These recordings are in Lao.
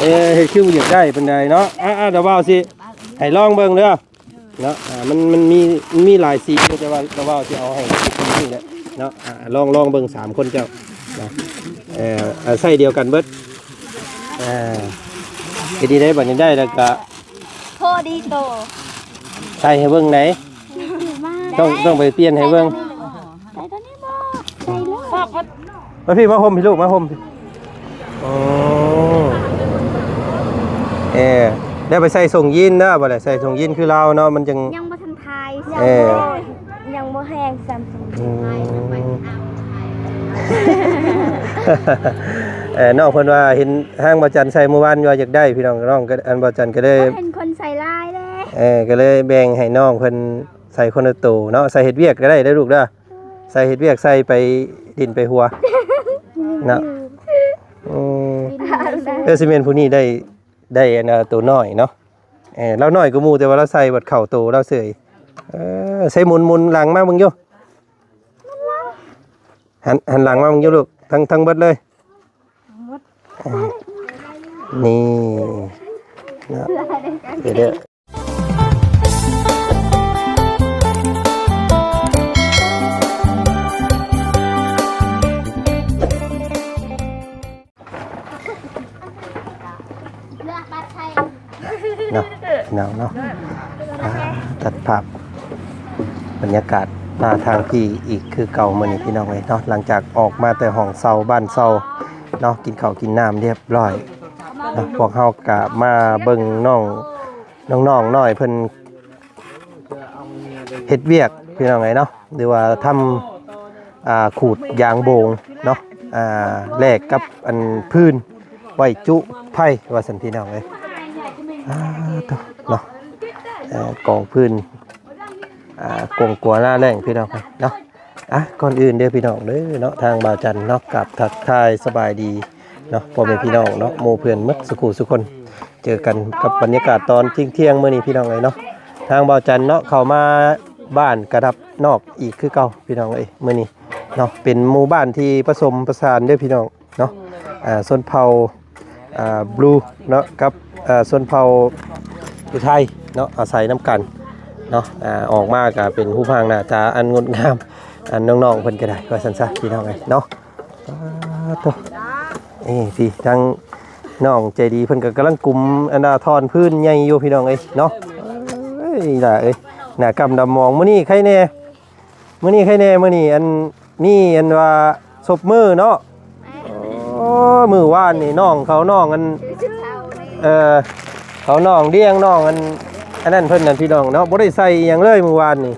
ເອີ ເຮັດຄືບໍ່ຢາກໄດ້ປານໃດເນາະ. ອ່າ ອ່າ ດຽວບ່າວຊິໃຫ້ລອງເບິ່ງເດີເນາະ. ອ່າ ມັນ ມັນມີ ມັນມີຫຼາຍສີຢູ່ ແຕ່ວ່າ ດຽວບ່າວຊິເອົາໃຫ້ທຸກຄົນນີ້ແຫຼະເນາະ. ອ່າ ລອງ ລອງເບິ່ງສາມຄົນເຈົ້າເນາະ. ເອີ ໃຊ້ດຽວກັນເບິດ. ເອີ ເຮັດດີໄດ້ ບັດນີ້ໄດ້ແລ້ວກະ ພໍດີໂຕ ໃສ່ໃຫ້ເບິ່ງໃດ. ຕ້ອງ ຕ້ອງໄປປ່ຽນໃຫ້ເບິ່ງ. ໃສ່ໂຕນີ້ບໍ່ ໃສ່ເລີຍ. ມາພີ່ ມາຫົ່ມພີ່ລູກ ມາຫົ່ມພີ່. ອໍ ເອີ ແລ້ວໄປໃສ່ສົ້ງຢີນເດີ. ບໍ່ໄດ້ໃສ່ສົ້ງຢີນຄືລາວເນາະ ມັນຈັ່ງ ຍັງບໍ່ທັນຖ່າຍ. ເອີ ຍັງບໍ່ແຫ້ງຊ້ຳ. ອືມ ເອີ ນ້ອງເພິ່ນວ່າເຫັນທາງບ່າວຈັນໃສ່ມື້ວານວ່າຢາກໄດ້ພີ່ນ້ອງ. ນ້ອງກໍ ອັນບ່າວຈັນກໍເລີຍ ເຫັນຄົນໃສ່ຫຼາຍເດ້. ເອີ ກໍເລີຍແບ່ງໃຫ້ນ້ອງເພິ່ນໃສ່ຄົນລະໂຕເນາະ. ໃສ່ເຮັດວຽກກໍໄດ້ເດີລູກເດີ. ໃສ່ເຮັດວຽກ ໃສ່ໄປດິນໄປຫົວເນາະ. ອືມ ເອີ ຊິແມ່ນຜູ້ນີ້ໄດ້ ໄດ້ອັນ ໂຕນ້ອຍເນາະ. ເອີ ລາວນ້ອຍກວ່າໝູ່ ແຕ່ວ່າລາວໃສ່ບັດເຂົ້າໂຕລາວເສີຍ. ເອີ ໃສ່ໝຸນ ໝຸນຫຼັງມາເບິ່ງຢູ່. ຫັນ ຫັນຫຼັງມາເບິ່ງຢູ່ລູກ. ທັງ ທັງເບິດເລີຍ. ນີ້ເນາະ ເດີ. ເນາະ ພີ່ນ້ອງເນາະ. ອ່າ ຕັດພາບບັນຍາກາດມາທາງພີ້ອີກຄືເກົ່າມື້ນີ້ພີ່ນ້ອງເອີຍເນາະ. ຫຼັງຈາກອອກມາແຕ່ຫ້ອງເຊົ່າບ້ານເຊົ່າເນາະ ກິນເຂົ້າກິນນ້ຳຮຽບຮ້ອຍເນາະ ພວກເຮົາກະມາເບິ່ງນ້ອງ ນ້ອງໆນ້ອຍເພິ່ນເຮັດວຽກພີ່ນ້ອງເອີຍເນາະ ຫຼືວ່າທຳ ອ່າ ຂູດຢາງໂບງເນາະ ອ່າ ແລກກັບອັນຟືນໄວ້ຈຸໄຟວ່າຊັ້ນພີ່ນ້ອງເອີຍ. ອ່າ ໂທ້ເນາະ ເອີ ກອງຟືນ ອ່າ ກວາງກົວໜ້າແລ້ງພີ່ນ້ອງເອີຍເນາະ. ອ່ະ ກ່ອນອື່ນເດີພີ່ນ້ອງເດີເນາະ ທາງບ່າວຈັນເນາະ ກາບທັກທາຍສະບາຍດີເນາະ ພໍ່ແມ່ພີ່ນ້ອງເນາະ ໝູ່ເພື່ອນໝົດສູ່ຄູ່ສູ່ຄົນ. ເຈີກັນກັບບັນຍາກາດຕອນທ່ຽງໆມື້ນີ້ພີ່ນ້ອງເອີຍເນາະ. ທາງບ່າວຈັນເນາະ ເຂົ້າມາບ້ານກະດັບນອກອີກຄືເກົ່າພີ່ນ້ອງເອີຍ ມື້ນີ້ເນາະ. ເປັນໝູ່ບ້ານທີ່ປະສົມປະສານເດີພີ່ນ້ອງເນາະ ອ່າ ຊົນເຜົ່າ ອ່າ ບລູເນາະ ກັບ ອ່າ ຊົນເຜົ່າອຸໄທເນາະ ອາໄສນຳກັນເນາະ. ອ່າ ອອກມາກະເປັນຮູບຮ່າງໜ້າຕາອັນງົດງາມ ອັນນ້ອງໆເພິ່ນກະໄດ້ ວ່າຊັ້ນຊະພີ່ນ້ອງເອີຍເນາະ. ປາດໂທ້ ເອີ ພີ່ ທາງນ້ອງໃຈດີເພິ່ນກະກຳລັງກຸມອັນນ່າ ທ່ອນຟືນໃຫຍ່ຢູ່ພີ່ນ້ອງເອີຍເນາະ. ເອີຍ ອີ່ຫຼ້າເອີຍ ໜ້າກຳດຳມອງ. ມື້ນີ້ໃຄແດ່ ມື້ນີ້ໃຄແດ່ ມື້ນີ້ອັນ ມີອັນວ່າສົບມື້ເນາະ. ໂອ້ ມື້ວານນີ້ນ້ອງເຂົາ ນ້ອງອັນ ເອີ ເຂົານ້ອງດຽງ ນ້ອງອັນ ອັນນັ້ນເພິ່ນນັ້ນພີ່ນ້ອງເນາະ ບໍ່ໄດ້ໃສ່ອີ່ຫຍັງເລີຍມື້ວານນີ້.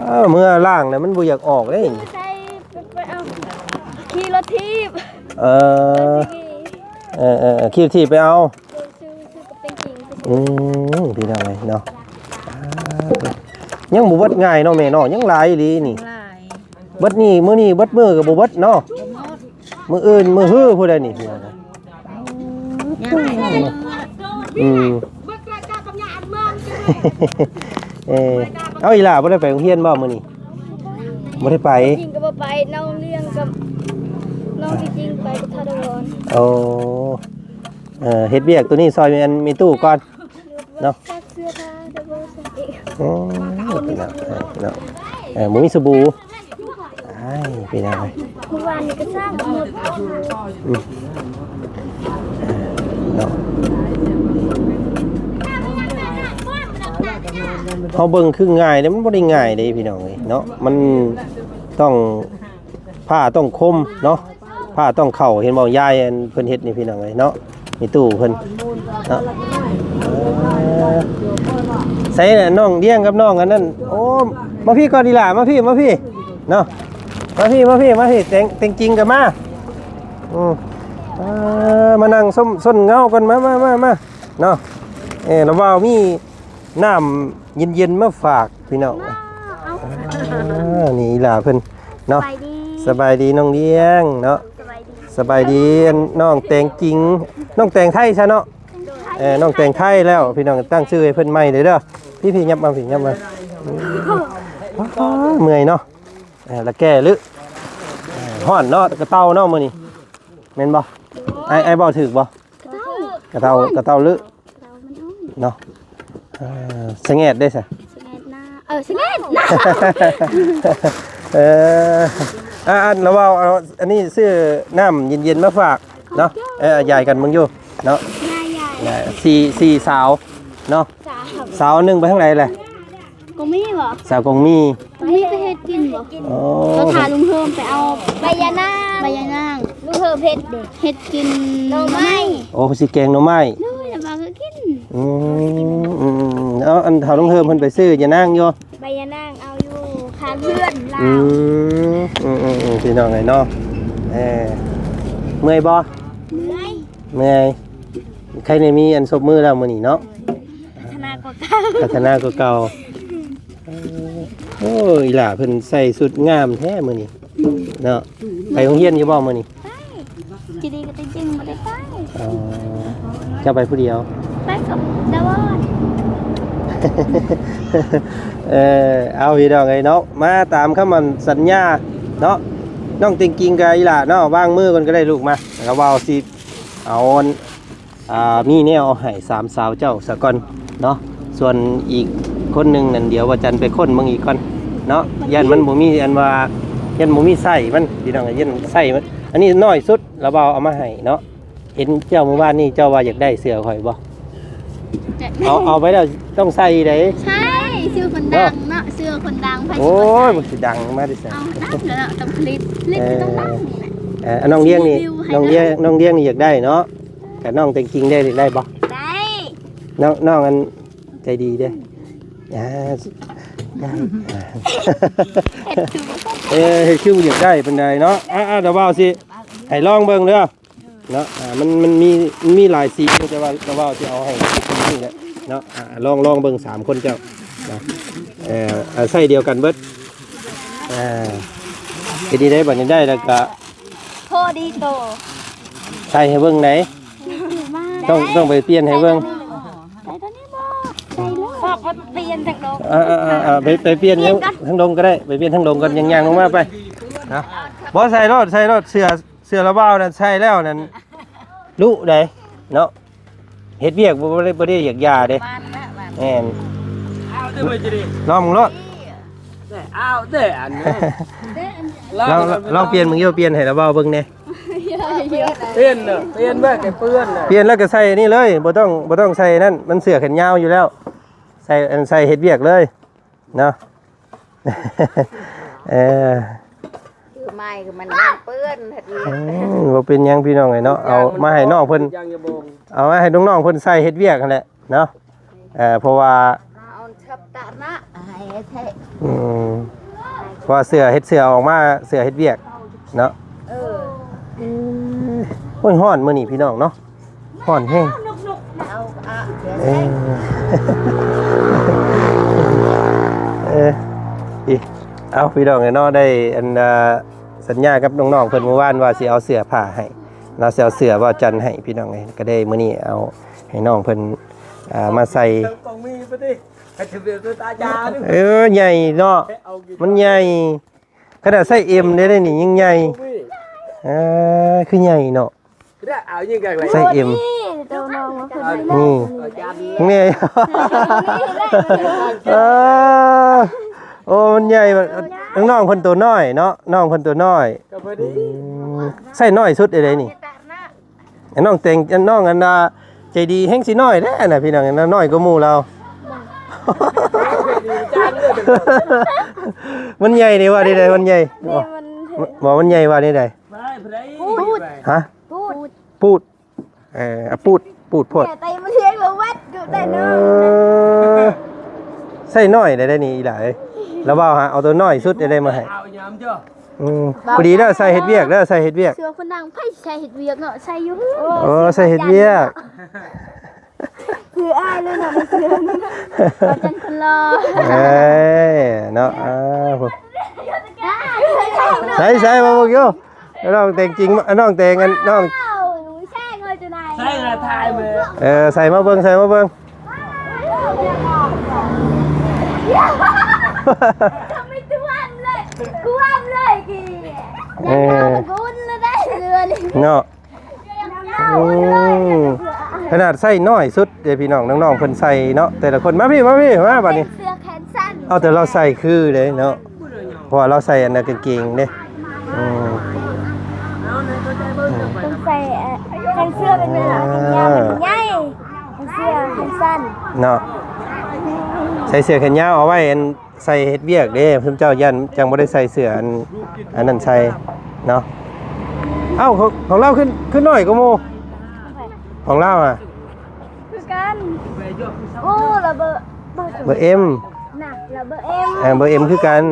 ເອີ ເມື່ອລ້າງແລ້ວມັນບໍ່ຢາກອອກເດ້. ໃສ່ໄປເອົາ ຂີ່ລົດຖີບ. ເອີ ເອີ ເອີ ຂີ່ລົດຖີບໄປເອົາ. ອືມ ພີ່ນ້ອງເອີຍເນາະ ຍັງບໍ່ເບິດງ່າຍເນາະແມ່ເນາະ ຍັງຫຼາຍອີ່ຫຼີນີ້. ເບິດນີ້ ມື້ນີ້ເບິດມື້ກໍບໍ່ເບິດເນາະ. ມື້ອື່ນມື້ຮືພຸ້ນແຫຼະນີ້. ອືມ ເອີ ເອົາ ອີ່ຫຼ້າບໍ່ໄດ້ໄປໂຮງຮຽນບໍ່ມື້ນີ້? ບໍ່ໄດ້ໄປ. ຈິງກໍບໍ່ໄປ ນ້ອງລ້ຽງກັບນ້ອງຈິງໄປກັບທາດາວອນ. ໂອ້ ເອີ ເຮັດວຽກໂຕນີ້ຊ່ອຍແມ່ນມີຕູ້ກ່ອນເນາະ. ໂອ້ ເນາະ ເນາະ ເອີ ບໍ່ມີສະບູ. ອ້າຍ ເປັນຫຍັງ? ມື້ວານນີ້ກໍສ້າງໝົດ. ອືມ ເນາະ ເຮົາເບິ່ງຄືງ່າຍເດ້ ມັນບໍ່ໄດ້ງ່າຍເດ້ພີ່ນ້ອງເອີຍເນາະ. ມັນຕ້ອງ ຜ້າຕ້ອງຄົມເນາະ ຜ້າຕ້ອງເຂົ້າ. ເຫັນບໍ່ ຍາຍອັນເພິ່ນເຮັດນີ້ພີ່ນ້ອງເອີຍເນາະ ມີຕູ້ເພິ່ນເນາະ. ເອີ ໃສລະ ນ້ອງດຽງກັບນ້ອງອັນນັ້ນ? ໂອ້ ມາພີ້ກ່ອນອີ່ຫຼ້າ ມາພີ້ ມາພີ້ເນາະ ມາພີ້ ມາພີ້ ມາພີ້. ແຕງ ແຕງຈິງກໍມາ. ອືມ ເອີ ມານັ່ງຊົມ ຊົນເງົາກ່ອນ ມາ ມາ ມາ ມາເນາະ. ເອີ ລະວ່າມີ ນ້ຳເຢັນໆມາຝາກພີ່ນ້ອງ. ມາເອົາ ອ່າ ນີ້ອີ່ຫຼ້າເພິ່ນເນາະ. ສະບາຍດີ ສະບາຍດີນ້ອງດຽງເນາະ. ສະບາຍດີ ສະບາຍດີ ນ້ອງແຕງຈິງ ນ້ອງແຕງໄທຊະເນາະ. ເອີ ນ້ອງແຕງໄທແລ້ວພີ່ນ້ອງ ຕັ້ງຊື່ໃຫ້ເພິ່ນໃໝ່ເດີ. ພີ່ໆ ຫຍັບມາ ພີ່ ຫຍັບມາ. ອ້າ ເມື່ອຍເນາະ. ເອີ ລະແກ່ຫຼື ເອີ ຮ້ອນເນາະ ກະເຕົາເນາະມື້ນີ້ ແມ່ນບໍ່? ອ້າຍ ອ້າຍເວົ້າຖືກບໍ່? ກະເຕົາ ກະເຕົາ ກະເຕົາລຶ ເຕົາມັນອ່ອນເນາະ. ເອີ ສະແງດເດ້ຊະ ສະແງດນາ ເອີ ສະແງດນາ. ເອີ ອ່າ ອັນລະເວົ້າ ເອົາ ອັນນີ້ຊື້ນ້ຳເຢັນໆມາຝາກເນາະ. ເອີ ຢາຍກັນເບິ່ງຢູ່ເນາະ ຍາຍ ຍາຍ ສີ່ ສີ່ສາວເນາະ. ສາວໜຶ່ງໄປທາງໃດແຫຼະ? ກົງມີບໍ່? ສາວກົງມີ ກົງມີໄປເຮັດກິນບໍ່? ໂອ້ ກໍພາລຸງເຮີມໄປເອົາໃບຍານາງ ໃບຍານາງ ລຸງເຮີມເຮັດເດ້ ເຮັດກິນໜໍ່ໄມ້. ໂອ້ ຊິແກງໜໍ່ໄມ້ ໂດຍ ລະວ່າກໍກິນ. ອືມ ອືມ ເອົາ ອັນເຖົ້າລຸງເຮີມເພິ່ນໄປຊື້ຢານາງຢູ່ ໃບຍານາງເອົາຢູ່ຂ້າງເຮືອນລາວ. ອືມ ອືມ ອືມ ພີ່ນ້ອງເອີຍເນາະ. ເອີ ເມື່ອຍບໍ່? ເມື່ອຍ ເມື່ອຍ. ໃຄແນ່ມີອັນສົບມືແລ້ວມື້ນີ້ເນາະ ພັດທະນາກວ່າເກົ່າ ພັດທະນາກວ່າເກົ່າ. ໂອ້ຍ ອີ່ຫຼ້າເພິ່ນໃສ່ຊຸດງາມແທ້ມື້ນີ້ເນາະ. ໄປໂຮງຮຽນຢູ່ບໍ່ມື້ນີ້? ໄປ ຈີດີກໍໄດ້ຈິງບໍ່ໄດ້ໄປ. ອໍ ເຈົ້າໄປຜູ້ດຽວ? ໄປກັບດາວອນ. ເອີ ເອົາ ພີ່ນ້ອງເອີຍເນາະ ມາຕາມຄຳໝັ້ນສັນຍາເນາະ. ນ້ອງຕິງກິງກັບອີ່ຫຼ້າເນາະ ວາງມືກ່ອນກໍໄດ້ລູກ. ມາ ລະເວົ້າຊິເອົາ ອ່າ ມີແນວເອົາໃຫ້ສາມສາວເຈົ້າສາກ່ອນເນາະ. ສ່ວນອີກຄົນໜຶ່ງນັ້ນ ດຽວວ່າຈັນໄປຄົ້ນເບິ່ງອີກກ່ອນເນາະ ຢ້ານມັນບໍ່ມີອັນວ່າ ຢ້ານບໍ່ມີໄຊມັນ ພີ່ນ້ອງ ຢ້ານໄຊມັນ. ອັນນີ້ນ້ອຍສຸດ ລະເວົ້າເອົາມາໃຫ້ເນາະ. ເຫັນເຈົ້າມື້ວານນີ້ ເຈົ້າວ່າຢາກໄດ້ເສື້ອຂ້ອຍບໍ່? ຢາກໄດ້ ເອົາ ເອົາໄປແລ້ວຕ້ອງໃສ່ເດ້. ໃຊ່ ເສື້ອຄົນດັງເນາະ ເສື້ອຄົນດັງ ໃຜ ໂອ້ຍ ຊິບໍ່ໃສ່ ມັນຊິດັງມາແຕ່ໃສ? ເອົາ ດັງແລ້ວເນາະ ຕ້ອງຜະລິດ ຜະລິດ ເອີ ກໍຕ້ອງດັງນີ້ແຫຼະ. ເອີ ນ້ອງລຽງນີ້ ນ້ອງລຽງ ນ້ອງລຽງນີ້ຢາກໄດ້ເນາະ. ກັບນ້ອງແຕງກິງໄດ້ ໄດ້ບໍ່? ໄດ້ ນ້ອງ ນ້ອງອັນໃຈດີເດ້. ອ່າ ໄດ້ ເຮັດຄື ເອີ ເຮັດຄືບໍ່ຢາກໄດ້ປານໃດເນາະ. ອ່າ ອ່າ ດຽວບ່າວຊິໃຫ້ລອງເບິ່ງເດີເນາະ. ອ່າ ມັນ ມັນມີ ມັນມີຫຼາຍສີຢູ່ ແຕ່ວ່າ ແຕ່ວ່າຊິເອົາໃຫ້ນີ້ແຫຼະເນາະ. ອ່າ ລອງ ລອງເບິ່ງສາມຄົນເຈົ້າເນາະ. ເອີ ໃສ່ດຽວກັນເບິດ. ອ່າ ເຮັດນີ້ໄດ້ ບັດນີ້ໄດ້ແລ້ວກະ ພໍດີໂຕ ໃສ່ໃຫ້ເບິ່ງໃດ. ຕ້ອງ ຕ້ອງໄປປ່ຽນໃຫ້ເບິ່ງ. ໃສ່ໂຕນີ້ບໍ່? ໃສ່ເລີຍ ກໍປ່ຽນທາງດົງ. ເອີ ເອີ ເອີ ເອີ ໄປ ໄປປ່ຽນທາງດົງກໍໄດ້ ໄປປ່ຽນທາງດົງກ່ອນ ຍ່າງໆລົງມາໄປເນາະ. ບໍ່ ໃສ່ໂລດ ໃສ່ໂລດ ເສື້ອ ເສື້ອລະບ່າວນັ້ນໃສ່ແລ້ວນັ້ນ ລຸໄດເນາະ. ເຮັດວຽກບໍ່ ບໍ່ໄດ້ ບໍ່ໄດ້ຢາກຢາເດ້. ແມ່ນ ເອົາເດີ ລອງເບິ່ງໂລດ. ເອົາເດີ ອັນນີ້ ລອງ ລອງປ່ຽນເບິ່ງຢູ່ ປ່ຽນໃຫ້ລະບ່າວເບິ່ງແດ່. ປ່ຽນເນາະ ປ່ຽນແບບໃຫ້ເປື້ອນນະ. ປ່ຽນແລ້ວກໍໃສ່ອັນນີ້ເລີຍ ບໍ່ຕ້ອງ ບໍ່ຕ້ອງໃສ່ນັ້ນ ມັນເສື້ອແຂນຍາວຢູ່ແລ້ວ. ໃສ່ ອັນ ໃສ່ເຮັດວຽກເລີຍເນາະ. ເອີ ຊື້ໃໝ່ກໍມັນເປື້ອນເຮັດວຽກ. ອືມ ບໍ່ເປັນຫຍັງພີ່ນ້ອງເອີຍເນາະ. ເອົາມາໃຫ້ນ້ອງເພິ່ນ ເອົາມາໃຫ້ນ້ອງໆເພິ່ນໃສ່ເຮັດວຽກຫັ້ນແຫຼະເນາະ. ເອີ ເພາະວ່າ ອືມ ເພາະວ່າເສື້ອເຮັດ ເສື້ອອອກມາ ເສື້ອເຮັດວຽກເນາະ. ເອີ ໂອ້ຍ ຮ້ອນມື້ນີ້ພີ່ນ້ອງເນາະ ຮ້ອນແຮງ. ເອີ ເອີ ອີ ເອົາ ພີ່ນ້ອງເອີຍເນາະ ໄດ້ອັນ ເອີ ສັນຍາກັບນ້ອງໆເພິ່ນມື້ວານວ່າຊິເອົາເສື້ອຜ້າໃຫ້ເນາະ ຊິເອົາເສື້ອບ່າວຈັນໃຫ້ ພີ່ນ້ອງເອີຍ. ກໍໄດ້ມື້ນີ້ເອົາໃຫ້ນ້ອງເພິ່ນ ເອີ ມາໃສ່. ເອີ ໃຫຍ່ເນາະ ມັນໃຫຍ່. ຂະໜາດໄຊເອັມໄດ້ນີ້ຍັງໃຫຍ່. ເອີ ຄືໃຫຍ່ເນາະ ໄຊເອັມ. ນີ້ ນີ້ ເອີ ໂອ້ ມັນໃຫຍ່. ນ້ອງເພິ່ນໂຕນ້ອຍເນາະ ນ້ອງເພິ່ນໂຕນ້ອຍ. ອືມ ໄຊນ້ອຍສຸດເດ້ນີ້. ນ້ອງແຕງ ນ້ອງອັນນ່າ ໃຈດີແຮງຊິນ້ອຍແທ້ນະ ພີ່ນ້ອງ ນ້ອຍກວ່າໝູ່ລາວ. ມັນໃຫຍ່ນີ້ວ່າໄດ້ໃດ ມັນໃຫຍ່ ນີ້ມັນ ບໍ່ ມັນໃຫຍ່ວ່າໄດ້ໃດ? ປູດ ຮະ? ປູດ ປູດ ເອີ ອາ ປູດ ປູດໂພດ. ແຕ່ມັນຮຽນບໍ່ເບິດຢູ່ແຕ່ນ້ອຍ. ເອີ ໄຊນ້ອຍໄດ້ ໄດ້ນີ້ອີ່ຫຼ້າເອີຍ. ລະເວົ້າຫາເອົາໂຕນ້ອຍສຸດໄດ້ມາໃຫ້. ອືມ ພໍດີເດີ ໃສ່ເຮັດວຽກເດີ ໃສ່ເຮັດວຽກ. ເສື້ອຄົນດັງ ໃຜໃສ່ເຮັດວຽກເນາະ ໃສ່ຢູ່. ໂອ້ ໃສ່ເຮັດວຽກ. ຄືອ້າຍເລີຍເນາະ ເສື້ອ ຈັນຄົນຫຼໍ່. ເອີຍ ເນາະ ອ່າ ໃສ່ ໃສ່ ມາເບິ່ງຢູ່. ນ້ອງແຕງຈິງ ນ້ອງແຕງ ອັນ ນ້ອງ ໃສ່ລະຖ່າຍເບິ່ງ. ເອີ ໃສ່ມາເບິ່ງ ໃສ່ມາເບິ່ງ. ເອີ ເນາະ. ອືມ ຂະໜາດໄຊນ້ອຍສຸດເດ້ພີ່ນ້ອງ ນ້ອງໆເພິ່ນໃສ່ເນາະ ແຕ່ລະຄົນ ມາພີ່ ມາພີ່ ມາບາດນີ້ ເສື້ອແຂນສັ້ນ ເອົາ ແຕ່ລາວໃສ່ຄືເດ້ເນາະ ເພາະວ່າລາວໃສ່ອັນນັ້ນກາງເກງເດ້ ອືມ ເພິ່ນໃສ່ ເອີ ແຂນເສື້ອເປັນເວລາ ແຂນຍາວມັນໃຫຍ່ ແຂນເສື້ອແຂນສັ້ນເນາະ ໃສ່ເສື້ອແຂນຍາວເອົາໄວ້ອັນ ໃສ່ເຮັດວຽກເດ້ ຊຸມເຈົ້າຢ້ານຈັ່ງບໍ່ໄດ້ໃສ່ເສື້ອອັນ ອັນນັ້ນໃສ່ເນາະ ເອົ້າ ຂອງ ຂອງລາວຄື ຄືນ້ອຍກວ່າໝູ່ ຂອງລາວອະ ຄືກັນ ໂອ້ ລະເບີ ເບີເອັມ ນະ ລະເບີເອັມ ເອີ ເບີເອັມຄືກັນ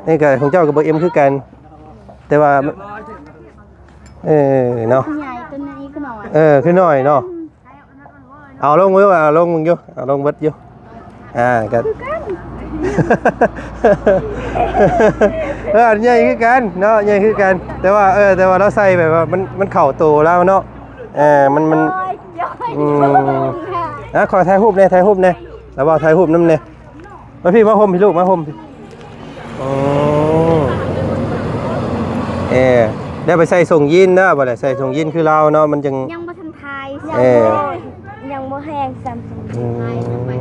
ນີ້ກະຂອງເຈົ້າກະເບີເອັມຄືກັນ ແຕ່ວ່າ ເອີ ເນາະ ໃຫຍ່ ໂຕນີ້ຄືນ້ອຍ ເອີ ຄືນ້ອຍເນາະ ເອົາລົງເບິ່ງ ເອົາລົງເບິ່ງຢູ່ ເອົາລົງເບິດຢູ່ ອ່າ ກໍ ເອີ ອັນໃຫຍ່ຄືກັນເນາະ ໃຫຍ່ຄືກັນ ແຕ່ວ່າ ເອີ ແຕ່ວ່າລາວໃສ່ແບບວ່າມັນ ມັນເຂົ້າໂຕລາວເນາະ ເອີ ມັນ ມັນ ອືມ ອ່ະ ຂໍຖ່າຍຮູບແດ່ ຖ່າຍຮູບແດ່ ລະເວົ້າຖ່າຍຮູບນຳແດ່ ມາພີ່ ມາຮົ່ມພີ່ລູກ ມາຮົ່ມ ໂອ້ ເອີ ໄດ້ໄປໃສ່ສົ່ງຢີນເດີ ບໍ່ໄດ້ໃສ່ສົ່ງຢີນຄືລາວເນາະ ມັນຈັ່ງ ຍັງບໍ່ທັນຖ່າຍ ເອີ ຍັງບໍ່ແຫ້ງຊ້ຳ ອືມ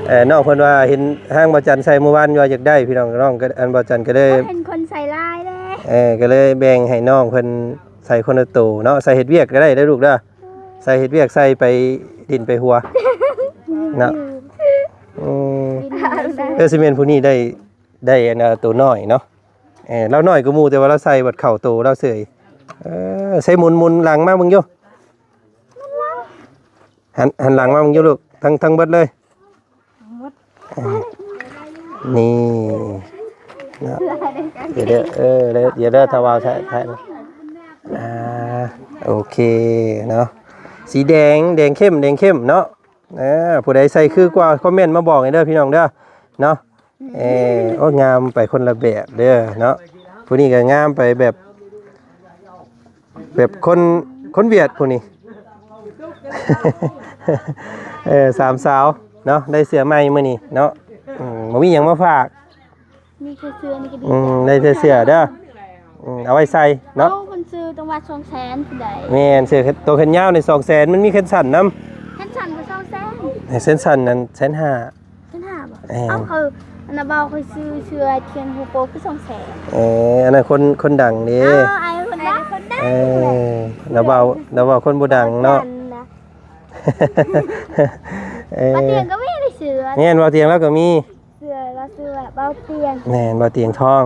ເອີ ນ້ອງເພິ່ນວ່າເຫັນທາງບ່າວຈັນໃສ່ມື້ວານວ່າຢາກໄດ້ ພີ່ນ້ອງ ນ້ອງກໍ ອັນບ່າວຈັນກໍເລີຍ ເຫັນຄົນໃສ່ຫຼາຍເດ້ ເອີ ກໍເລີຍແບ່ງໃຫ້ນ້ອງເພິ່ນໃສ່ຄົນລະໂຕເນາະ ໃສ່ເຮັດວຽກກໍໄດ້ເດີລູກເດີ ໃສ່ເຮັດວຽກ ໃສ່ໄປດິນໄປຫົວເນາະ ອືມ ເອີ ຊິແມ່ນຜູ້ນີ້ໄດ້ ໄດ້ອັນ ໂຕນ້ອຍເນາະ ເອີ ລາວນ້ອຍກວ່າໝູ່ ແຕ່ວ່າລາວໃສ່ບັດເຂົ້າໂຕລາວເສີຍ ເອີ ໃສ່ໝູນ ໝູນຫຼັງມາເບິ່ງຢູ່ ຫັນ ຫັນຫຼັງມາເບິ່ງຢູ່ລູກ ທັງ ທັງເບິດເລີຍ ນີ້ເນາະ ດຽວເດີ ເອີ ດຽວເດີ ຖ້າວ່າໃສ່ ໃສ່ ອ່າ ໂອເຄເນາະ ສີແດງ ແດງເຂັ້ມ ແດງເຂັ້ມເນາະ ເອີ ຜູ້ໃດໃສ່ຄືກວ່າ ຄອມເມັນມາບອກໃຫ້ເດີພີ່ນ້ອງເດີ ເນາະ ເອີ ໂອ້ ງາມໄປຄົນລະແບບເດີເນາະ ຜູ້ນີ້ກໍງາມໄປແບບ ແບບຄົນ ຄົນຫວຽດຜູ້ນີ້ ເອີ ສາມສາວເນາະ ໄດ້ເສື້ອໃໝ່ມື້ນີ້ເນາະ ອືມ ບໍ່ມີຫຍັງມາຝາກ ມີແຕ່ເສື້ອນີ້ກໍດີ ອືມ ໄດ້ແຕ່ເສື້ອເດີ ອືມ ເອົາໄວ້ໃສ່ເນາະ ເອົາ ເພິ່ນຊື້ຕັ້ງວ່າສອງແສນພຸ້ນໃດ ແມ່ນ ເສື້ອໂຕແຂນຍາວນີ້ສອງແສນ ມັນມີແຂນສັ້ນນຳ ແຂນສັ້ນກໍສອງແສນ ແຂນສັ້ນນັ້ນແສນຫ້າ ແສນຫ້າບໍ່ ເອີ ເອົາ ເຂົາ ອັນນະ ເບົາ ຂ້ອຍຊື້ເສື້ອທຽນຮູໂປຄືສອງແສນ ເອີ ອັນນັ້ນຄົນ ຄົນດັງເດ້ ເອີ ໄອ້ຄົນດັງ ເອີ ນະ ເບົາ ນະ ເບົາຄົນບໍ່ດັງເນາະ ເອີ ບ່າວຕຽງກໍມີເສື້ອ ແມ່ນ ບ່າວຕຽງລາວກໍມີ ເສື້ອລາວຊື່ວ່າບ່າວຕຽງ ແມ່ນ ບ່າວຕຽງທອງ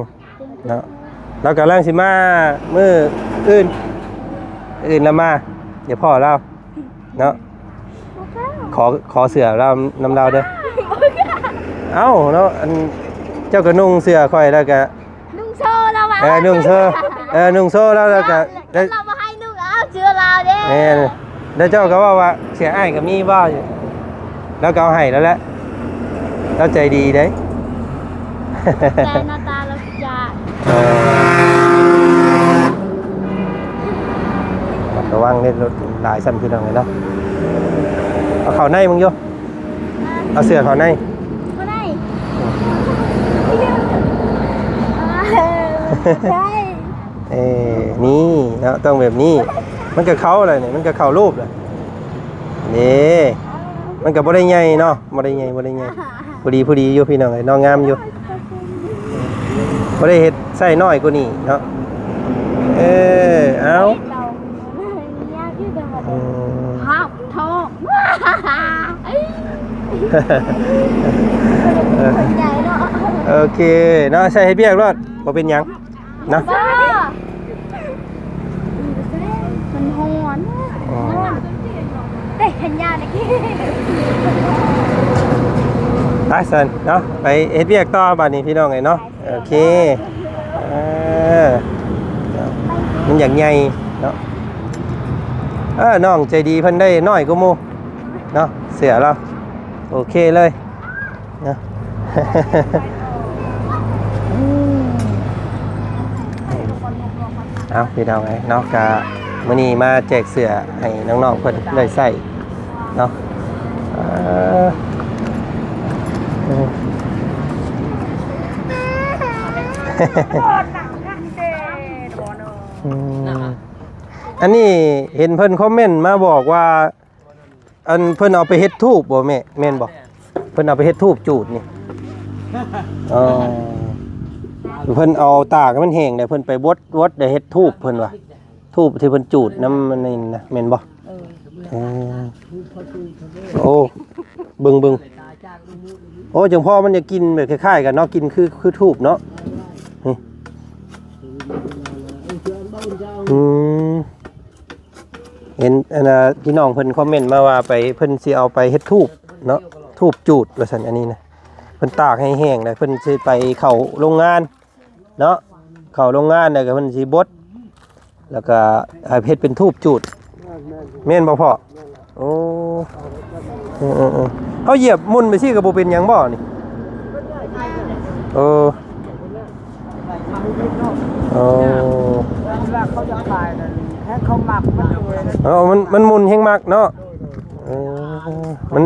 ເນາະ ລາວກຳລັງຊິມາມື້ອື່ນ ອື່ນລາວມາ ດຽວພໍ້ລາວເນາະ ຂໍ ຂໍເສື້ອລາວນຳລາວເດີ ເອົ້າເນາະ ອັນ ເຈົ້າກໍນຸ່ງເສື້ອຂ້ອຍແລ້ວກໍ ນຸ່ງໂຊລາວວ່າ ເອີ ນຸ່ງໂຊ ເອີ ນຸ່ງໂຊລາວ ແລ້ວກໍ ລາວບໍ່ໃຫ້ນຸ່ງ ເອົາເສື້ອລາວເດ້ ແມ່ນ ແລ້ວເຈົ້າກໍເວົ້າວ່າເສື້ອອ້າຍກໍມີບໍ່ ລາວກໍເອົາໃຫ້ແລ້ວແຫຼະ ລາວໃຈດີເດ້ ແຕ່ໜ້າຕາລາວຢາກ ເອີ ລະວັງເດ້ ລົດຫຼາຍຊ້ຳ ພີ່ນ້ອງເອີຍເນາະ ເອົາເຂົ້າໃນເບິ່ງຢູ່ ເອົາເສື້ອເຂົ້າໃນ ບໍ່ໄດ້ ເອີ ໃຊ່ ເອີ ນີ້ເນາະ ຕ້ອງແບບນີ້ ມັນກໍເຂົ້າແລ້ວນີ້ ມັນກໍເຂົ້າຮູບແລ້ວ ນີ້ ມັນກໍບໍ່ໄດ້ໃຫຍ່ເນາະ ບໍ່ໄດ້ໃຫຍ່ ບໍ່ໄດ້ໃຫຍ່ ພໍດີ ພໍດີຢູ່ ພີ່ນ້ອງເອີຍ ນ້ອງງາມຢູ່ ບໍ່ໄດ້ເຮັດໄຊນ້ອຍກວ່ານີ້ເນາະ ເອີ ເອົາ ຍາກຢູ່ ແຕ່ວ່າ ອືມ ຮອບ ທ້ອງ ເອີ ໂອເຄເນາະ ໃສ່ເຮັດວຽກໂລດ ບໍ່ເປັນຫຍັງເນາະ ມັນຮ້ອນ ອືມ ເດ້ ແຂນຍາວນີ້ ໄປຊັ້ນເນາະ ໄປເຮັດວຽກຕໍ່ບາດນີ້ ພີ່ນ້ອງເອີຍເນາະ ໂອເຄ ເອີ ມັນຢາກໃຫຍ່ເນາະ ເອີ ນ້ອງໃຈດີເພິ່ນໄດ້ນ້ອຍກວ່າໝູ່ເນາະ ເສື້ອລາວ ໂອເຄເລີຍເນາະ ເອົາ ພີ່ນ້ອງເອີຍເນາະ ກະມື້ນີ້ມາແຈກເສື້ອໃຫ້ນ້ອງໆເພິ່ນໄດ້ໃຊ້ ເນາະ ເອີ ອືມ ອືມ ອັນນີ້ເຫັນເພິ່ນຄອມເມັນມາບອກວ່າ ອັນເພິ່ນເອົາໄປເຮັດທູບບໍ່ແມ່ ແມ່ນບໍ່? ເພິ່ນເອົາໄປເຮັດທູບຈູດນີ້. ອໍ ເພິ່ນເອົາຕາກໃຫ້ມັນແຫ້ງ ແລ້ວເພິ່ນໄປບົດ ບົດ ແລ້ວເຮັດທູບ ເພິ່ນວ່າ ທູບທີ່ເພິ່ນຈູດນຳອັນນີ້ນະ ແມ່ນບໍ່? ເອີ ເອີ ໂອ້ ເບິ່ງ ເບິ່ງ ໂອ້ ຈັ່ງພໍມັນຈະກິນແບບຄ້າຍໆກັນເນາະ ກິນຄື ຄືທູບເນາະ. ນີ້ ອືມ ເຫັນອັນນ່າ ພີ່ນ້ອງເພິ່ນຄອມເມັນມາວ່າໄປ ເພິ່ນຊິເອົາໄປເຮັດທູບເນາະ ທູບຈູດວ່າຊັ້ນ. ອັນນີ້ນະ ເພິ່ນຕາກໃຫ້ແຫ້ງແລ້ວ ເພິ່ນຊິໄປເຂົ້າໂຮງງານເນາະ ເຂົ້າໂຮງງານແລ້ວກໍເພິ່ນຊິບົດ ແລ້ວກໍເຮັດເປັນທູບຈູດ ແມ່ນບໍ່ພໍ່? ໂອ້ ເອີໆໆ ເຮົາຢຽບໝຸ່ນໄປຊີ້ກໍບໍ່ເປັນຫຍັງບໍ່ນີ້? ເອີ ໂອ້ ເວລາເຂົາຢາກຂາຍນັ້ນ ແຮງເຂົາມັກມັນຢູ່. ເອີ ມັນ ມັນໝຸ່ນແຮງມັກເນາະ. ເອີ ມັນ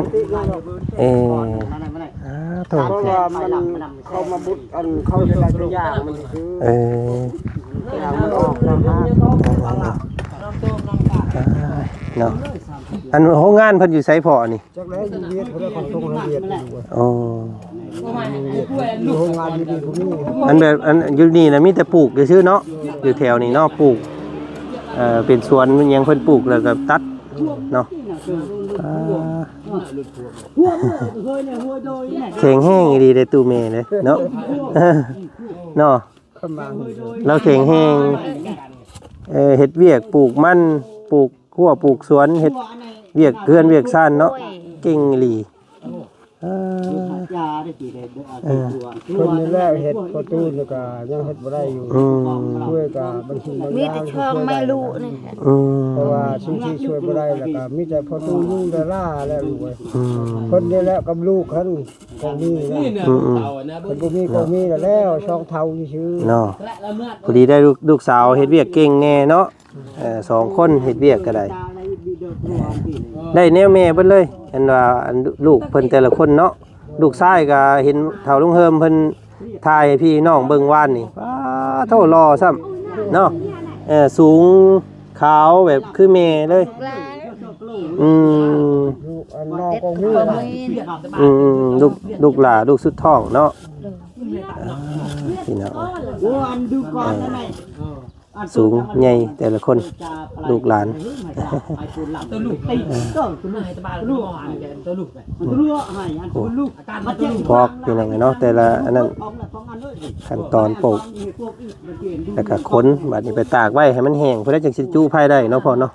ເອີ ອາ ໂທ້ ເພາະວ່າມັນ ເຂົາມາບຸດ ອັນ ເຂົາເຮັດຫຼາຍຢ່າງມັນຄື ເອີ ຢ່າງມັນອອກນອກທາງ ເອີ ເນາະ. ອັນໂຮງງານເພິ່ນຢູ່ໃສພໍ່ນີ້? ຈັກແລ້ວ ຢູ່ວຽດ ເພິ່ນເອົາຂອງສົ່ງໃຫ້ວຽດຢູ່. ໂອ້ ຢູ່ໂຮງງານຢູ່ນີ້ບໍ່ມີ. ອັນແບບ ອັນຢູ່ນີ້ນະ ມີແຕ່ປູກຊື່ໆເນາະ ຢູ່ແຖວນີ້ເນາະ ປູກ ເອີ ເປັນສວນຫຍັງ ເພິ່ນປູກແລ້ວກໍຕັດເນາະ. ອາ ແຂງແຮງອີ່ຫຼີເດ້ຕູ້ແມ່ເດ້ເນາະ ເນາະ. ລາວແຂງແຮງ ເອີ ເຮັດວຽກປູກມັນ ປູກຮົ້ວ ປູກສວນ ເຮັດວຽກເຮືອນວຽກຊານເນາະ ເກັ່ງອີ່ຫຼີ. ເອີ ເພິ່ນນີ້ແຫຼະເຮັດ ພໍ່ຕູ້ນີ້ກໍຍັງເຮັດບໍ່ໄດ້ຢູ່. ອືມ ຊ່ວຍກໍບາງສິ່ງບາງຢ່າງ ມີແຕ່ຊ່ອງແມ່ລູກນີ້. ອືມ ເພາະວ່າສິ່ງທີ່ຊ່ວຍບໍ່ໄດ້ ແລ້ວກໍມີແຕ່ພໍ່ຕູ້ຢູ່ແລ້ວລະ ແລ້ວລູກເອີຍ. ອືມ ເພິ່ນນີ້ແຫຼະກັບລູກຫັ້ນ ກໍມີນະ. ອືມໆ ຄັນບໍ່ມີກໍມີແລ້ວ ຊ່ອງເຖົ້າຊື່ໆເນາະ. ພໍດີໄດ້ລູກ ລູກສາວເຮັດວຽກເກັ່ງແດ່ເນາະ. ເອີ ສອງຄົນເຮັດວຽກກໍໄດ້ ໄດ້ແນວແມ່ເບິດເລີຍ. ອັນວ່າ ອັນລູກເພິ່ນແຕ່ລະຄົນເນາະ ລູກຊາຍກໍເຫັນເຖົ້າລຸງເຮີມເພິ່ນຖ່າຍໃຫ້ພີ່ນ້ອງເບິ່ງວານນີ້ ປາໂທ້ ຫຼໍ່ຊ້ຳເນາະ. ເອີ ສູງ ຂາວແບບຄືແມ່ເລີຍ. ອືມ ລູກອັນນ້ອງກໍມີ ອືມ ລູກ ລູກຫຼ້າ ລູກສຸດທ້ອງເນາະ. ອ່າ ພີ່ນ້ອງ ເອີ ສູງໃຫຍ່ແຕ່ລະຄົນ ລູກຫຼານ. ໂອ້ ພອກ ພີ່ນ້ອງເນາະ ແຕ່ລະອັນນັ້ນ ຂັ້ນຕອນໂປກ ແລ້ວກະຂົນ. ບາດນີ້ໄປຕາກໄວ້ໃຫ້ມັນແຫ້ງ ພຸ້ນແຫຼະ ຈັ່ງຊິຈຸໄຟໄດ້ເນາະ ພໍ່ເນາະ.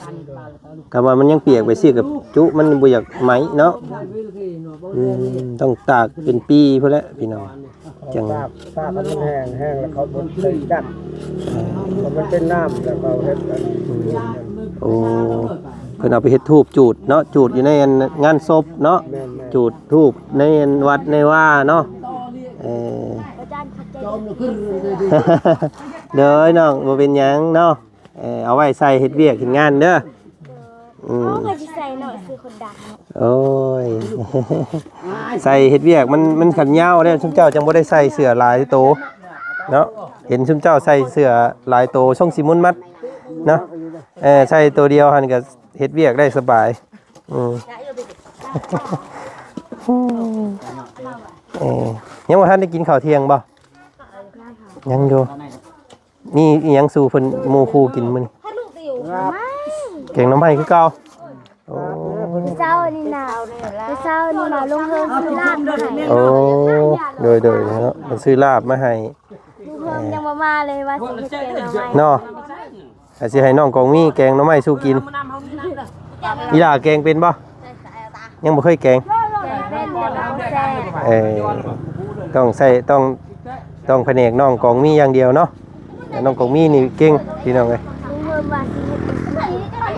ກະວ່າມັນຍັງປຽກໄປຊີ້ ກະຈຸມັນບໍ່ຢາກໄໝ້ເນາະ. ອືມ ຕ້ອງຕາກເປັນປີພຸ້ນແຫຼະ ພີ່ນ້ອງ. ຈັ່ງ ຕາກ ຕາກໃຫ້ມັນແຫ້ງ ແຫ້ງແລ້ວເຂົາບົດໃສ່ຈັກ ເອີ ເອົາມັນເປັນນ້ຳ ແລ້ວເຂົາເຮັດອັນ ອືມ ໂອ້ ເພິ່ນເອົາໄປເຮັດທູບຈູດເນາະ ຈູດຢູ່ໃນອັນງານສົບເນາະ. ແມ່ນໆ ຈູດທູບໃນອັນວັດໃນວາເນາະ. ເອີ ອາຈານ ຂອບໃຈເດີ ເດີນ້ອງ ບໍ່ເປັນຫຍັງເນາະ. ເອີ ເອົາໄວ້ໃສ່ເຮັດວຽກເຮັດງານເດີ. ອືມ ໂອ້ ຂ້ອຍຊິໃສ່ເນາະ ຄືຄົນດັງເນາະ. ໂອ້ຍ ໃສ່ເຮັດວຽກ ມັນ ມັນຂັນຍາວເດ້ ຊຸມເຈົ້າຈັ່ງບໍ່ໄດ້ໃສ່ເສື້ອຫຼາຍໂຕເນາະ. ເຫັນຊຸມເຈົ້າໃສ່ເສື້ອຫຼາຍໂຕ ຊົງຊິໝຸນມັດເນາະ. ເອີ ໃສ່ໂຕດຽວຫັ້ນກະເຮັດວຽກໄດ້ສະບາຍ. ອືມ ເອີ ຍັງບໍ່ທັນໄດ້ກິນເຂົ້າທ່ຽງບໍ່? ຍັງຢູ່. ມີອີ່ຫຍັງສູ່ເພິ່ນ ໝູ່ຄູ່ກິນມື້ນີ້? ແກງໜໍ່ໄມ້ຄືເກົ່າ. ໂອ້ ເຊົ້ານີ້ນະ ເຊົ້ານີ້ນະ ລຸງເຮີມຊື້ລາບມາໃຫ້. ໂອ້ ໂດຍໆ ເນາະ ເພິ່ນຊື້ລາບມາໃຫ້. ລຸງເຮີມຍັງບໍ່ມາເລີຍ ວ່າຊິເຮັດແກງໜໍ່ໄມ້ເນາະ. ອາດຊິໃຫ້ນ້ອງກອງມີແກງໜໍ່ໄມ້ສູ່ກິນ. ອີ່ຫຼ້າແກງເປັນບໍ່? ຍັງບໍ່ເຄີຍແກງ. ແກງເປັນແຕ່ວ່າບໍ່ແຊບ. ເອີ ຕ້ອງໃຊ້ ຕ້ອງ ຕ້ອງພະແນກນ້ອງກອງມີຢ່າງດຽວເນາະ. ແຕ່ນ້ອງກອງມີນີ້ເກັ່ງ ພີ່ນ້ອງເອີຍ.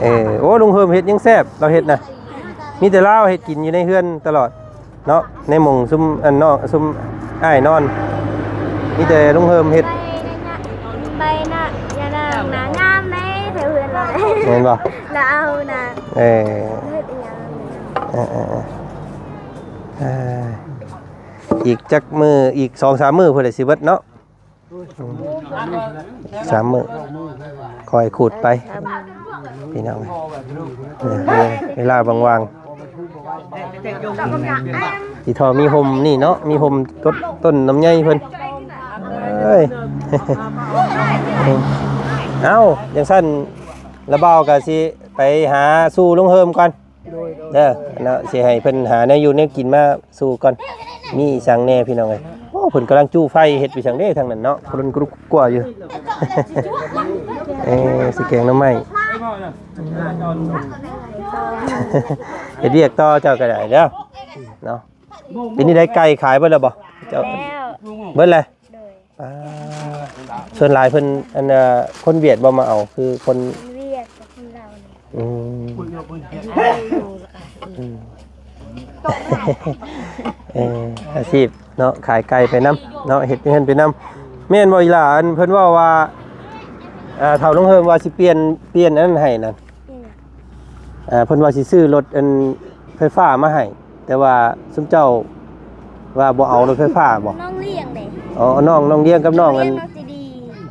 ເອີ ໂອ້ ລຸງເຮີມເຮັດຍັງແຊບ ລາວເຮັດນະ. ມີແຕ່ລາວເຮັດກິນຢູ່ໃນເຮືອນຕະຫຼອດ. ເນາະ ໃນໝ່ອງຊຸມອັນເນາະ ຊຸມອ້າຍນອນ ມີແຕ່ລຸງເຮີມເຮັດ. ໃບນະ ຍານາງນາງາມໃນແຖວເຮືອນລາວ ແມ່ນບໍ່? ລາວນະ ເອີ ເຮັດອີ່ຫຍັງ ເອີ ເອີ ເອີ ເອີ ອີກຈັກມື້ ອີກສອງສາມມື້ພຸ້ນແຫຼະຊິເບິດເນາະ. ອືມ ສາມມື້ ຄ່ອຍຂູດໄປ. ພີ່ນ້ອງ ເວລາວ່າງໆ ອີ່ທໍ່ມີຮົ່ມນີ້ເນາະ ມີຮົ່ມຕົ້ນ ຕົ້ນລຳໄຍເພິ່ນ ເອີຍ ເອົ້າ ຈັ່ງຊັ້ນລະບ່າວກະຊິໄປຫາສູ່ລຸງເຮີມກ່ອນ ໂດຍ ເດີເນາະ ຊິໃຫ້ເພິ່ນຫາແນວຢູ່ແນວກິນມາສູ່ກ່ອນ ມີອີ່ສັງແດ່ພີ່ນ້ອງເອີຍ. ໂອ້ ເພິ່ນກຳລັງຈູ້ໄຟເຮັດອີ່ສັງເດ້ທາງນັ້ນເນາະ ຄົນກະລຸກກວາຢູ່ ເອີ ຊິແກງໜໍ່ໄມ້ ເຮັດວຽກຕໍ່ເຈົ້າກະໄດ້ເດີເນາະ. ເປັນຈັ່ງໃດ ໄກ່ຂາຍເບິດແລ້ວບໍ່ເຈົ້າ? ແລ້ວ ເບິດແລ້ວ ໂດຍ ອ່າ ສ່ວນຫຼາຍເພິ່ນ ອັນ ເອີ ຄົນຫວຽດບໍ່ມາເອົາ ຄືຄົນ ຄົນຫວຽດກັບຄົນລາວນີ້ ອືມ ອືມ ເອີ ອາຊີບເນາະ ຂາຍໄກ່ໄປນຳເນາະ ເຮັດເຮືອນໄປນຳ ແມ່ນບໍ່ອີ່ຫຼ້າ? ອັນເພິ່ນເວົ້າວ່າ ເອີ ເຖົ້າລຸງເຮີມວ່າຊິປ່ຽນ ປ່ຽນອັນນັ້ນໃຫ້ນັ້ນ ເອີ ເພິ່ນວ່າຊິຊື້ລົດອັນໄຟຟ້າມາໃຫ້ ແຕ່ວ່າຊຸມເຈົ້າວ່າບໍ່ເອົາລົດໄຟຟ້າບໍ່? ນ້ອງລ້ຽງເດ້ ອໍ ນ້ອງ ນ້ອງລ້ຽງກັບນ້ອງ ນ້ອງລ້ຽງ ອັນ ນ້ອງຊິດີ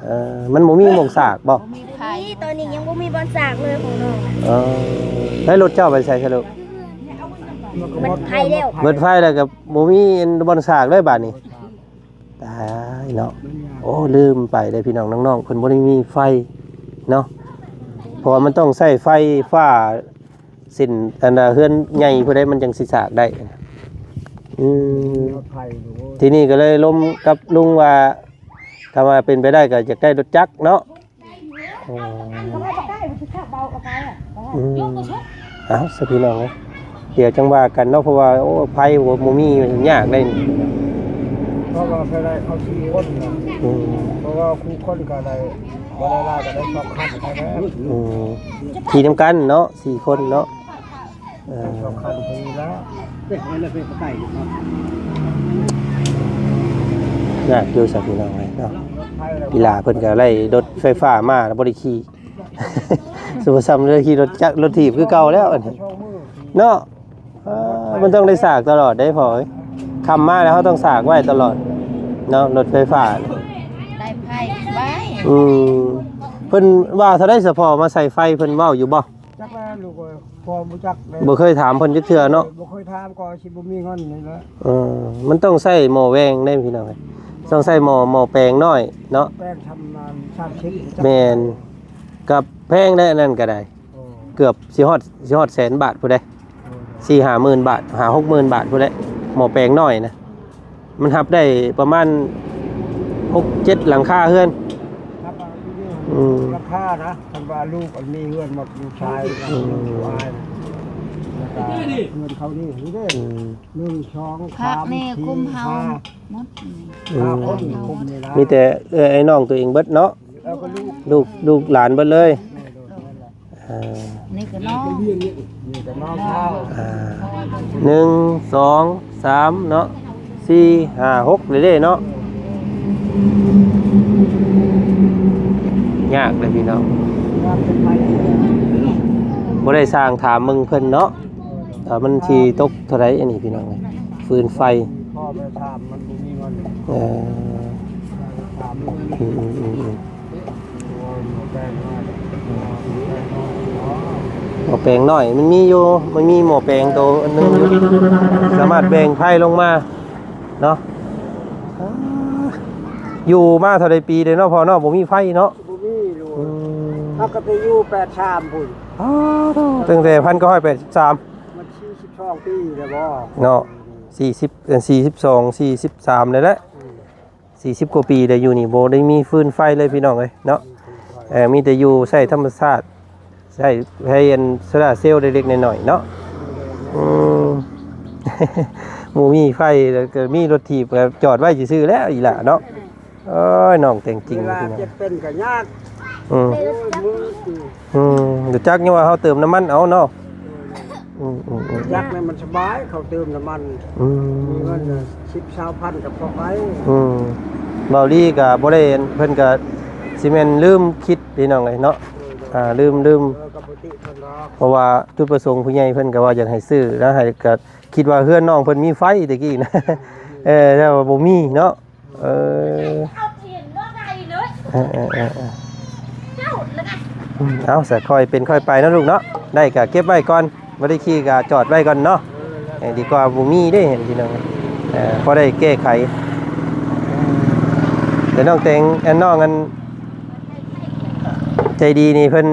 ເອີ ມັນບໍ່ມີໝ່ອງສາກບໍ່? ບໍ່ມີໄຟ ຕອນນີ້ຍັງບໍ່ມີບ່ອນສາກເລີຍຂອງນ້ອງ ເອີ ແລ້ວລົດເຈົ້າໄປໃສຊະລູກ? ເບິດໄຟແລ້ວ ເບິດໄຟແລ້ວກະບໍ່ມີບ່ອນສາກເລີຍບາດນີ້ ຕາຍເນາະ ໂອ້ ລືມໄປເດ້ພີ່ນ້ອງ ນ້ອງໆ ເພິ່ນບໍ່ໄດ້ມີໄຟເນາະ ເພາະວ່າມັນຕ້ອງໃຊ້ໄຟຟ້າ ເສັ້ນ ອັນ ເຮືອນໃຫຍ່ຜູ້ໃດມັນຈັ່ງຊິສາກໄດ້ ອືມ ທີນີ້ກະເລີຍລົມກັບລຸງວ່າ ຖ້າວ່າເປັນໄປໄດ້ກະຢາກໄດ້ລົດຈັກເນາະ ອືມ ເອົາຊະພີ່ນ້ອງເອີຍ ດຽວຈັ່ງວ່າກັນເນາະ ເພາະວ່າ ໂອ້ ໄຟບໍ່ ບໍ່ມີ ຍາກໄດ໋ນີ້ ເພາະວ່າໄປໄດ້ເຂົາສີ່ຄົນເນາະ ອືມ ເພາະວ່າຄູ່ຄົນກະໄດ້ ບໍ່ໄດ້ຫຼາຍກະໄດ້ສອງຄັນໄປແລ້ວ ອືມ ຂີ່ນຳກັນເນາະ ສີ່ຄົນເນາະ ເອີ ສອງຄັນພໍດີແລ້ວ ຍາກຢູ່ຊະພີ່ນ້ອງເອີຍເນາະ ອີ່ຫຼ້າເພິ່ນກະໄດ້ລົດໄຟຟ້າມາແລ້ວບໍ່ໄດ້ຂີ່ ຊິບໍ່ຊ້ຳໄດ້ຂີ່ລົດຈັກລົດຖີບຄືເກົ່າແລ້ວອັນນີ້ເນາະ ເອີ ມັນຕ້ອງໄດ້ສາກຕະຫຼອດເດ້ພໍ່ເອີຍ ຄ່ຳມາແລ້ວເຮົາຕ້ອງສາກໄວ້ຕະຫຼອດເນາະ ລົດໄຟຟ້າ ໄດ້ໄຟສະບາຍ ອືມ ເພິ່ນວ່າເທົ່າໃດສະພໍ່ມາໃສ່ໄຟ ເພິ່ນເວົ້າຢູ່ບໍ່? ຈັກແລ້ວລູກເອີຍ ພໍ່ບໍ່ຈັກເລີຍ ບໍ່ເຄີຍຖາມເພິ່ນຈັກເທື່ອເນາະ ບໍ່ເຄີຍຖາມ ກໍຊິບໍ່ມີເງິນນີ້ແຫຼະ ເອີ ມັນຕ້ອງໃຊ້ໝໍ້ແວງເດ້ພີ່ນ້ອງ ຕ້ອງໃຊ້ໝໍ້ ໝໍ້ແປງນ້ອຍເນາະ ແປງທຳມາສາມສິບ ແມ່ນ ກັບແພງໄດ໋ ອັນນັ້ນກະໄດ້ ໂອ້ ເກືອບຊິຮອດ ຊິຮອດແສນບາດພຸ້ນເດ້ ໂອ້ ສີ່ຫ້າໝື່ນບາດ ຫ້າຫົກໝື່ນບາດພຸ້ນເດ້ ໝໍ້ແປງນ້ອຍນະ ມັນຮັບໄດ້ປະມານຫົກເຈັດຫຼັງຄາເຮືອນ ຮັບເອົາຢູ່ ອືມ ຫຼັງຄານະ ຄັນວ່າລູກອັນມີເຮືອນໝົດ ລູກຊາຍ ອືມ ລູກອ້າຍ ແລ້ວກະເຮືອນເຂົານີ້ ນີ້ເດ້ ອືມ ໜຶ່ງ ສອງ ສາມ ສີ່ ຫ້າ ໝົດ ອືມ ຫ້າຄົນຄຸມນີ້ລະ ມີແຕ່ເອື້ອຍອ້າຍນ້ອງໂຕເອງເບິດເນາະ ເອີ ກໍລູກ ລູກ ລູກຫຼານເບິດເລີຍ ໂດຍ ໂດຍ ນັ້ນແຫຼະ ອ່າ ນີ້ກະນ້ອງ ນີ້ກະນ້ອງເຂົາ ອ່າ ໜຶ່ງ ສອງ ສາມ ເນາະ ສີ່ ຫ້າ ຫົກ ເດ້ເນາະ ຍາກເດ້ພີ່ນ້ອງ ບໍ່ໄດ້ສ້າງຖາມເບິ່ງເພິ່ນເນາະ ວ່າມັນຊິຕົກເທົ່າໃດອັນນີ້ພີ່ນ້ອງ ຟືນໄຟ ພໍ່ໄປຖາມມັນບໍ່ມີເງິນ ເອີ ຖາມ ອືມໆໆ ໝໍ້ແປງນ້ອຍ ມັນມີຢູ່ ມັນມີໝໍ້ແປງໂຕອັນໜຶ່ງຢູ່ ສາມາດແບ່ງໄຟລົງມາເນາະ ຢູ່ມາເທົ່າໃດປີແລ້ວເນາະພໍ່ເນາະ ບໍ່ມີໄຟເນາະ ບໍ່ມີລູກ ອືມ ເຮົາກະໄປຢູ່ແປດສາມພຸ້ນ ອໍ ຕັ້ງແຕ່ພັນເກົ້າຮ້ອຍແປດສິບສາມ ມັນສີ່ສິບສອງປີແລ້ວບໍ່ ເນາະ ສີ່ສິບ ເອີ ສີ່ສິບສອງ ສີ່ສິບສາມນີ້ແຫຼະ ອືມ ສີ່ສິບກວ່າປີໄດ້ຢູ່ນີ້ ບໍ່ໄດ້ມີຟືນໄຟເລີຍພີ່ນ້ອງເອີຍເນາະ ເອີ ມີແຕ່ຢູ່ໃຊ້ທຳມະຊາດ ໃຊ້ໄຟອັນໂຊລາເຊວເລັກໆນ້ອຍໆເນາະ ອືມ ບໍ່ມີໄຟ ແລ້ວກະມີລົດຖີບກະຈອດໄວ້ຊື່ໆແລ້ວອີ່ຫຼ້າເນາະ ເອີຍ ນ້ອງແຕ່ງຈິງ ເວລາເຈັບເປັນກະຍາກ ອືມ ໂອ້ຍ ມື ອືມ ຮູ້ຈັກຍັງວ່າເຮົາເຕີມນ້ຳມັນເອົາເນາະ ອືມໆໆ ຈັກແມ່ນມັນສະບາຍ ເຂົາເຕີມນ້ຳມັນ ອືມ ມີເງິນສິບ ຊາວພັນກະພໍໄປ ອືມ ເບົາລີກະບໍ່ໄດ້ ເພິ່ນກະຊິແມ່ນລືມຄິດພີ່ນ້ອງເອີຍເນາະ ອ່າ ລືມ ລືມ ເອີ ກະບໍ່ຕິເພິ່ນດອກ ເພາະວ່າຈຸດປະສົງຜູ້ໃຫຍ່ເພິ່ນກະວ່າຢາກໃຫ້ຊື້ ແລ້ວໃຫ້ກະຄິດວ່າເຮືອນນ້ອງເພິ່ນມີໄຟແຕ່ກີ້ນະ ເອີ ແຕ່ວ່າບໍ່ມີເນາະ ເອີ ເອົາທຽນມາໃສ່ເລີຍ ເອີໆໆໆ ເຈົ້າລະນະ ເອົາ ສະ ຄ່ອຍເປັນຄ່ອຍໄປເນາະລູກເນາະ ໄດ້ກະເກັບໄວ້ກ່ອນ ບໍ່ໄດ້ຂີ່ກະຈອດໄວ້ກ່ອນເນາະ. ເອີ ດີກວ່າບໍ່ມີເດ້ພີ່ນ້ອງ ເອີ ພໍໄດ້ແກ້ໄຂ. ແຕ່ນ້ອງແຕງ ອັນ ນ້ອງອັນໃຈດີນີ້ ເພິ່ນ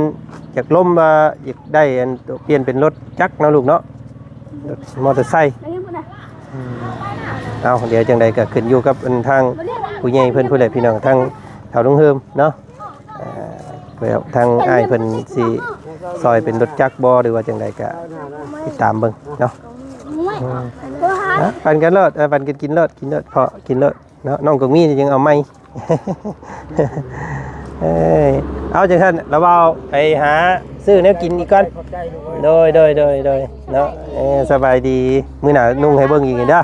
ຢາກລົມວ່າຢາກໄດ້ອັນ ປ່ຽນເປັນລົດຈັກເນາະລູກເນາະ ລົດມໍເຕີໄຊ. ເອົາ ດຽວຈັ່ງໃດກໍຂຶ້ນຢູ່ກັບອັນທາງຜູ້ໃຫຍ່ເພິ່ນພຸ້ນແຫຼະພີ່ນ້ອງ ທາງເຖົ້າລຸງເຮີມເນາະ. ເອີ ແລ້ວທາງອ້າຍເພິ່ນຊິຊ່ອຍເປັນລົດຈັກບໍ່ ຫຼືວ່າຈັ່ງໃດກໍຕິດຕາມເບິ່ງເນາະ. ເອີ ປັ່ນກັນໂລດ ເອີ ປັ່ນກັນກິນໂລດ ກິນໂລດ ເພາະກິນໂລດເນາະ. ນ້ອງກໍມີ ຈຶ່ງເອົາໃໝ່. ເອີຍ ເອົາຈັ່ງຊັ້ນ ລະເວົ້າໄປຫາຊື້ແນວກິນອີກກ່ອນ. ໂດຍ ໂດຍ ໂດຍ ໂດຍ ເນາະ. ເອີ ສະບາຍດີ ມື້ໜ້ານຸ່ງໃຫ້ເບິ່ງອີກເດີ.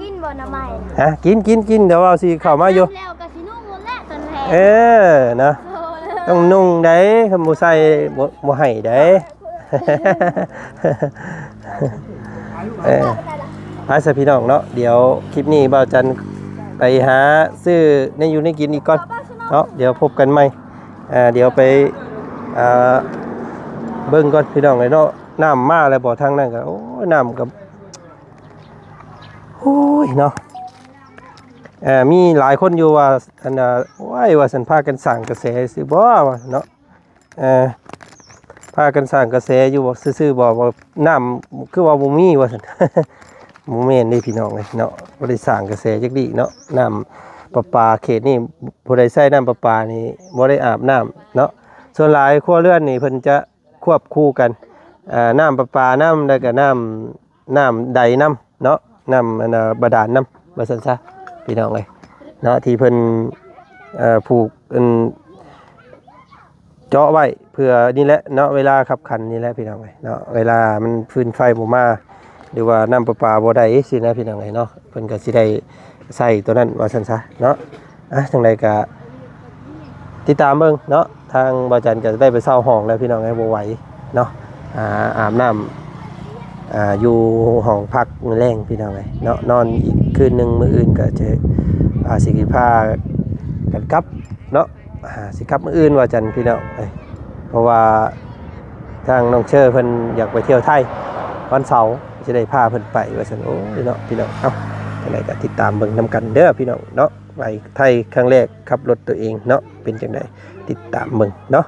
ກິນບໍ່ໜໍ່ໄມ້ນະ? ຮະ ກິນ ກິນ ກິນ ດຽວເວົ້າຊິເຂົ້າມາຢູ່. ແລ້ວກໍຊິນຸ່ງແລ້ວຕອນແລງ. ເອີ ເນາະ ໂດຍ ຕ້ອງນຸ່ງໃດ໋ ຄັນບໍ່ໃສ່ ບໍ່ ບໍ່ໃຫ້ໃດ໋. ເອີ ໄປຊະພີ່ນ້ອງເນາະ ດຽວຄລິບນີ້ບ່າວຈັນໄປຫາຊື້ແນວຢູ່ແນວກິນອີກກ່ອນເນາະ ດຽວພົບກັນໃໝ່. ເອີ ດຽວໄປ ເອີ ເບິ່ງກ່ອນພີ່ນ້ອງເອີຍເນາະ. ນ້ຳມາແລ້ວບໍ່ ທາງນັ້ນກໍ ໂອ້ຍ ນ້ຳກໍ ໂອ້ຍ ເນາະ. ເອີ ມີຫຼາຍຄົນຢູ່ວ່າ ອັນ ໂອ້ຍ ວ່າຊັ້ນ ພາກັນສ້າງກະແສຊື່ບໍ່ວ່າເນາະ. ເອີ ພາກັນສ້າງກະແສຢູ່ບໍ່ ຊື່ໆ ບໍ່ ວ່ານ້ຳຄືວ່າບໍ່ມີວ່າຊັ້ນ. ບໍ່ແມ່ນເດ້ພີ່ນ້ອງເອີຍເນາະ ບໍ່ໄດ້ສ້າງກະແສຈັກດີ້ເນາະ. ນ້ຳປະປາເຂດນີ້ ຜູ້ໃດໃຊ້ນ້ຳປະປານີ້ບໍ່ໄດ້ອາບນ້ຳເນາະ. ສ່ວນຫຼາຍຄົວເຮືອນນີ້ເພິ່ນຈະຄວບຄູ່ກັນ ເອີ ນ້ຳປະປານຳ ແລ້ວກະນ້ຳ ນ້ຳໃດນຳເນາະ ນ້ຳ ອັນ ບາດານນຳ ວ່າຊັ້ນຊະ ພີ່ນ້ອງເອີຍເນາະ. ທີ່ເພິ່ນ ເອີ ຜູກ ອັນ ເຈາະໄວ້ເພື່ອນີ້ແຫຼະເນາະ ເວລາຂັບຂັນນີ້ແຫຼະ ພີ່ນ້ອງເອີຍເນາະ. ເວລາມັນຟືນໄຟບໍ່ມາ ຫຼືວ່ານ້ຳປະປາບໍ່ໄດ້ຊີ້ນະ ພີ່ນ້ອງເອີຍເນາະ ເພິ່ນກໍຊິໄດ້ໃຊ້ໂຕນັ້ນ ວ່າຊັ້ນຊະເນາະ. ອ່ະ ຈັ່ງໃດກໍຕິດຕາມເບິ່ງເນາະ. ທາງບ່າວຈັນກໍໄດ້ໄປເຊົ່າຫ້ອງແລ້ວ ພີ່ນ້ອງເອີຍ ບໍ່ໄຫວເນາະ. ອາ ອາບນ້ຳ ອາ ຢູ່ຫ້ອງພັກມື້ແລງ ພີ່ນ້ອງເອີຍເນາະ. ນອນອີກຄືນໜຶ່ງ ມື້ອື່ນກໍຈະ ອາ ຊິພາກັນກັບເນາະ. ອາ ຊິກັບມື້ອື່ນວ່າຈັນ ພີ່ນ້ອງເອີຍ ເພາະວ່າທາງນ້ອງເຊີເພິ່ນຢາກໄປທ່ຽວໄທ ວັນເສົາຈະໄດ້ພາເພິ່ນໄປວ່າຊັ້ນ. ໂອ້ຍເນາະ ພີ່ນ້ອງ ເອົ້າ ຈັ່ງໃດກໍຕິດຕາມເບິ່ງນຳກັນເດີພີ່ນ້ອງເນາະ. ໄປໄທຄັ້ງແລກ ຂັບລົດໂຕເອງເນາະ ເປັນຈັ່ງໃດ ຕິດຕາມເບິ່ງເນາະ.